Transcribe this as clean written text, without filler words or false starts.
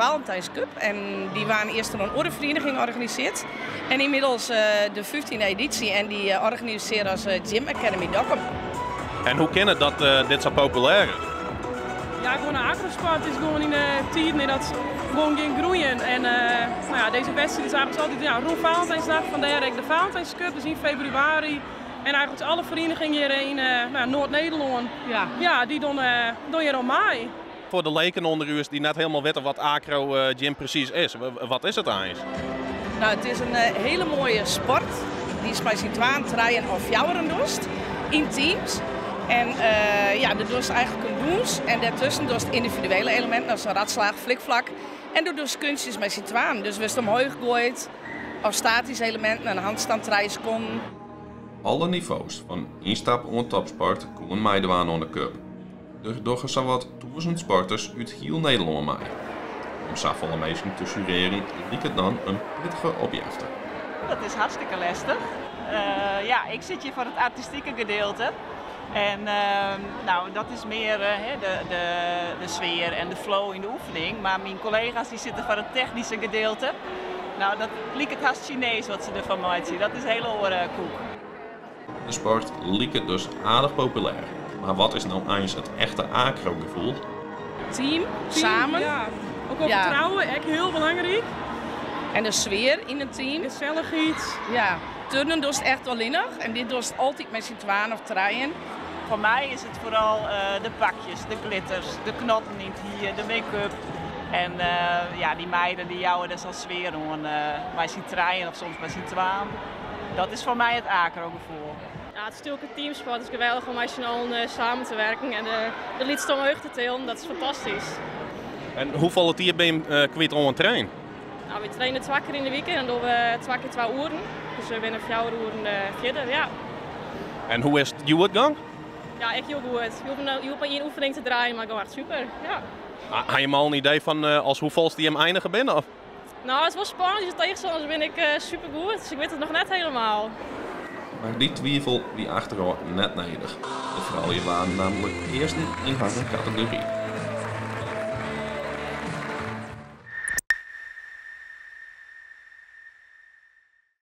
Valentijns Cup. En dy waard earst troch in oare ferieniging organisearre. En ynmiddels de 15e edysje en dy organisearre as Gym Academy Dokkum. En hoe kin it dat dit sa populêr is? Ja, gewoan de acrosport is gewoan yn de tiden dat gewoan gean groeien. En nou ja, dizze wedstriid is eigentlik altyd, ja, rûn Valentijnsdag, fandêr ek de Valentijns Cup, dus yn febrewaris. En eigentlik alle ferienigingen hjir yn nou, Noard-Nederlân, ja, dy dogge hjir oan mei. Foar de leken ûnder ús dy't net hielendal witte wat acro gym presys is, wat is it eins? Nou, it is in hiele moaie sport. Dy is mei syn twaen, trijen of fjouweren dochst yn teams. En ja, do dochst eigentlik in dûns en dêrtusken dochst yndividuele eleminten as in radslaach, flikflak. En do dochst keunstjes mei syn twaen. Dus wurdst omheech goaid of statyske eleminten, in handstand 3 sekonden. Alle nivo's, fan ynstap oant topsport, koene meidwaan oan de cup. Der dogge sawat 1000 sporters út hiel Nederlân mei. Om safolle minsken te sjurearjen liket dan in pittige opjefte. Dat is hartstikke lestich. Ja, ik sit hjir foar it artistike gedeelte. En nou, dat is mear de sfear en de flow yn de oefening. Mar myn kollega's dy sitte foar it technyske gedeelte. Nou, dat liket hast Sineesk wat se derfan meitsje. Dat is in hiele oare koek. De sport liket dus aardich populêr. Mar wat is no eins it echte acro-gefoel? Team, samen. Ja. Ek wol fertrouwen, ek hiel belangryk. En de sfear yn it team. Gesellichheid. Ja, turnen dochst echt allinnich en dit dochst altyd mei syn twaen of trijen. Foar my is it foaral de pakjes, de glitters, de knoppen yn it hier, de make-up. En ja, dy meiden dy jouwe der sa'n sfear oan mei syn trijen of soms mei syn twaen. Dat is foar my it acro-gefoel. Ja, it is natuerlik in teamsport. It is geweldich om mei syn allen samen te wurkjen en de lytste omheech te tillen. Dat is fantastysk. En hoefolle tiid binne je kwyt oan trainen? Nou, wy traine twa kear yn de wike en dan dogge we twa kear 2 oeren. Dus we binne 4 oeren fierder, ja. En hoe is it hjoed gien? Ja, ek hiel goed. Je hoege mar ien oefening te draaien, mar gewoan echt super. Ja. Ha je al in idee fan as hoefolste jim einige binne? Of? Nou, it is wol spannend. De tsjinstanners binne ek super goed, dus ik wit it noch net hielendal. Mar dy twivel wie achterôf net nedich. De froulju waarden nammentlik earsten yn harren kategory.